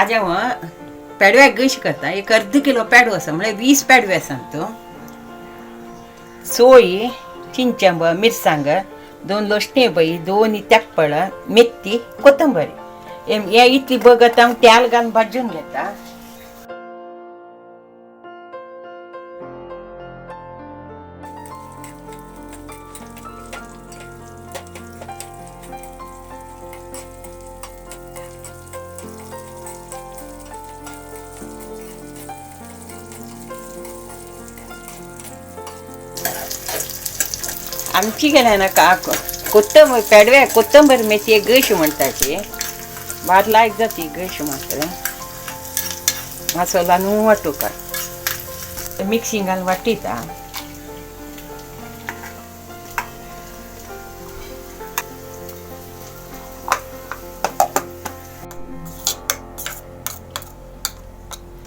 आज हांव पेडव्याक कशी करता. एक अर्द किलो पेडो आसा, म्हळ्यार 20 पेडवे आसा तो. सोय, चिंचंब, मिरसांग, 2 लोसणे बई, 2 तेकपळ, मेथी, कोथंबरी, हे इतली बगत हांव तेल घालून भाजून घेता. आमची गेल्या ना का कोथंबर पेडव्या कोथंबर मेथी एक गश म्हणटाची भात लायक जाती गश म्हणटा. मसाला न्हू वाटूका मिक्सिंग घालून वाटिता.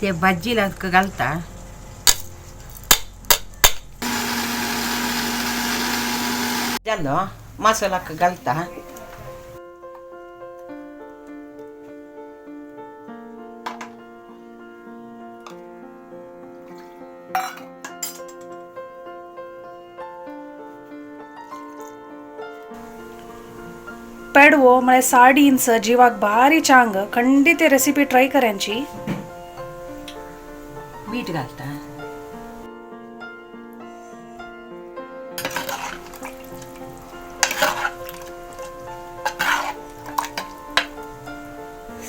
ते भाजीला घालता. जालो मसाला घालता. पेडवो म्हळ्यार सार्डीन्स जिवाक भारी चांग. खंडित रेसिपी ट्राय करांची. मीठ घालता.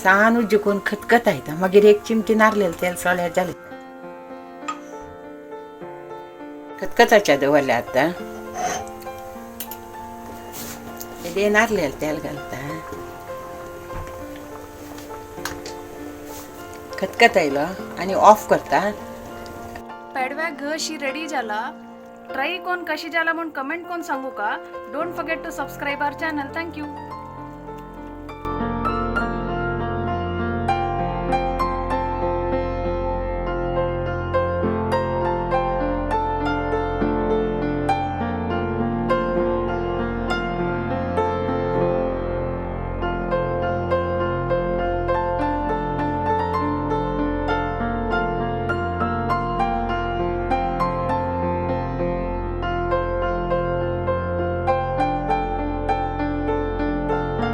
सान उज्जू करून खतखत येता. मागीर एक चिमटी नारलेलं तेल सोळ्यार जालें. खतखताच्या दवरल्या आतां. ते नारलेलं तेल घालता. खतखत आयलो आनी ऑफ करता. पेडव्या घशी रेडी जाला. ट्राय कोण कशी जाला म्हूण कमेंट कोण सांगू का. Don't forget to subscribe our channel. Thank you.